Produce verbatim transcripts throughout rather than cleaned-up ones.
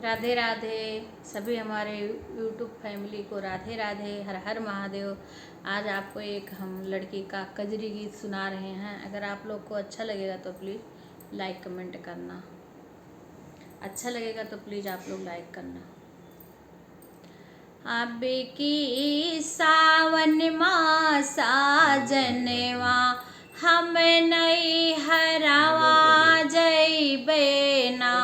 राधे राधे सभी हमारे YouTube family को, राधे राधे, हर हर महादेव। आज आपको एक हम लड़की का कजरी गीत सुना रहे हैं। अगर आप लोग को अच्छा लगेगा तो please like comment करना, अच्छा लगेगा तो please आप लोग like करना। अब की सावन मा साजनवा हम नैहरवा जइबे ना।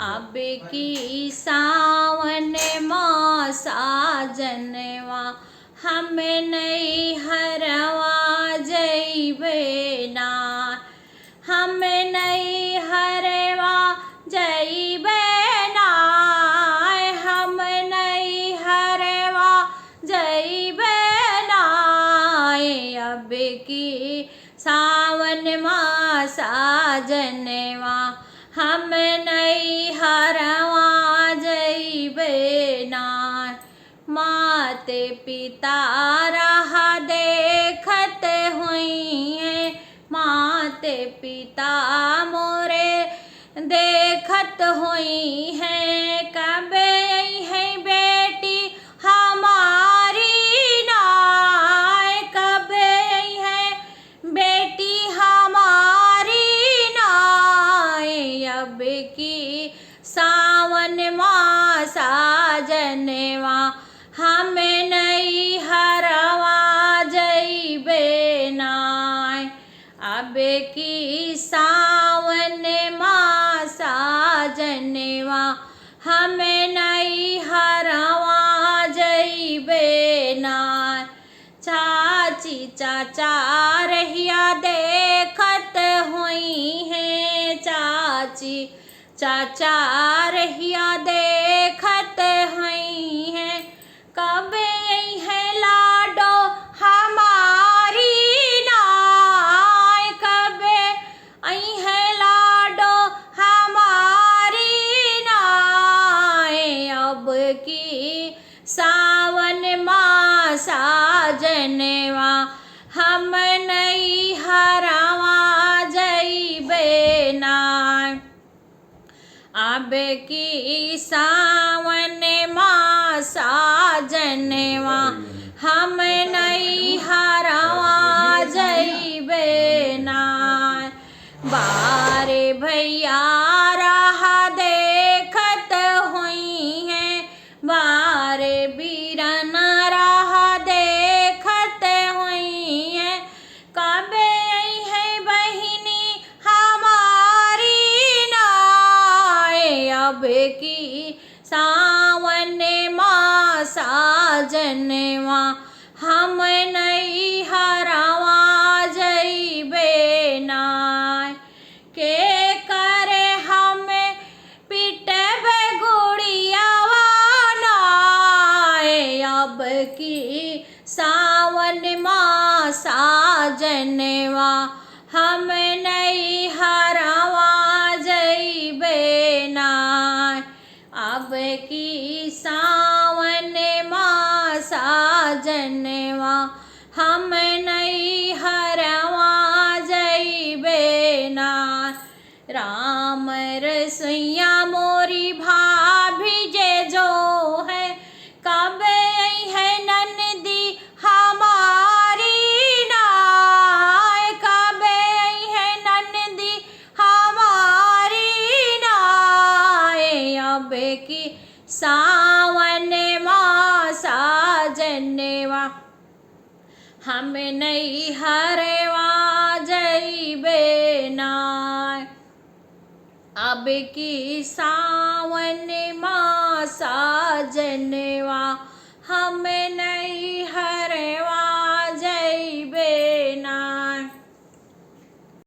अब की सावन मा साजनवा हम नैहरवा जइबे ना। हम नैहरवा जइबे ना, हम नैहरवा जइबे ना। अब की सावन मा साजनवा हम नैहरवा जइबे ना। माते पिता राह देखत होइहैं, माते पिता मोरे देखत होइहैं। कबे अइहैं बेटी हमारी नाय, कबे अइहैं बेटी हमारी नाय। अब की सावन मा साजनवा हम नैहरवा जइबे नाय। अब की सावन मा साजनवा हम नैहरवा जइबे नाय। चाची चाचा रहिया देखत होइहैं, चाची चाचा रहिया देखत होइहैं। कबे अइहैं लाडो हमारी नाय, कबे अइहैं लाडो हमारी नाय। अब की सावन मा साजनवा हम नैहरवा जइबे नाय। अब की सावन मा साजनवा हम नैहरवा जइबे नाय। बारे भैया राह देखत होइहैं, बारे बीरन राह देखत होइहैं। कबे अइहैं बहिनी हमारी नाय। अब की सावन मा साजनवा हम नैहरवा जइबे नाय। के करे हम पिटबे गुड़ियावा नाय। अब की सावन मा साजनवा हम नैहरवा जइबे नाय। अब की सावन मा साजनवा हम नैहरवा जइबे नाय। राम रसोइया मोरी भाभी जे जो है, कबे अइहैं ननदी हमारी नाय, कबे अइहैं ननदी हमारी नाय। अब की सावन मा साजनवा हम नैहरवा जइबे नाय। अब की सावन मा साजनवा हम नैहरवा